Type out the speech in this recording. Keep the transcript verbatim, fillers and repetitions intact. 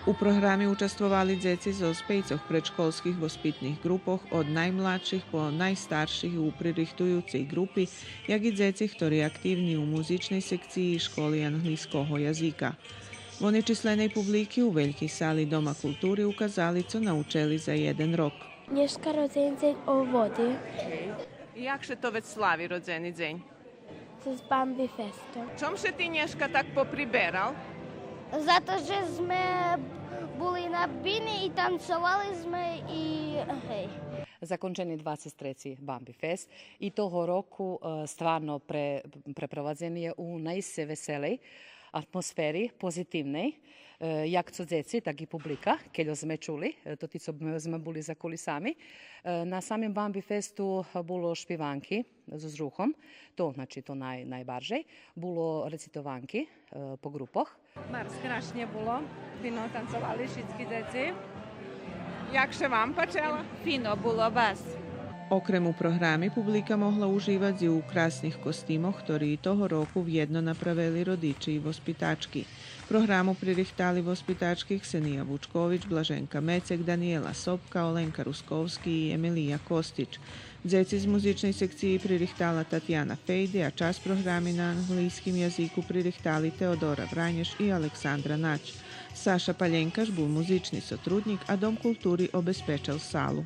У програми участвовали дзеци зоз пейцох предшколских воспитних ґрупох, од наймладших по найстарших у пририхтуюцей ґрупи, як и дзеци хтори активни у музичней секциї школи английского язика. Вонечисленей публики у велькей сали Дома култури указали цо научели за єден рок. Нєшка родзени дзень у води. Як ше то вец слави родзени дзень? З Бамби Фестом. Чом ше ти нєшка так поприберал? Зато же зме були на бини и танцовали зме и гей. Закончени двацец треци Бамби Фест и того року, е, стварно пре-, препровадзени є у найвеселей атмосфери, позитивней, е, як цо дзеци, так и публика, кельо зме чули, е, то ти цо зме, зме були за кулисами. Е, на самим Бамби Фесту було шпиванки зоз рухом, то, значи, то най-, найбаржей. Було рецитованки, е, по ґрупох. Барз крашнє було, фино танцовали шицки дзеци. Як ше вам пачело? Фино було, барз. Окрем у програми, публика могла уживац и у красних костимох, хтори и того року вєдно направели родичи и воспитачки. Програму пририхтали воспитачки Ксения Вучкович, Блаженка Мецек, Даниела Сопка, Оленка Русковски и Емилия Костич. Дзеци з музичней секциї пририхтала Татяна Фейди, а часц програми на английским язику пририхтали Теодора Вранєш и Александра Нач. Саша Паленкаш бул музични сотруднїк, а Дом култури обезпечел салу.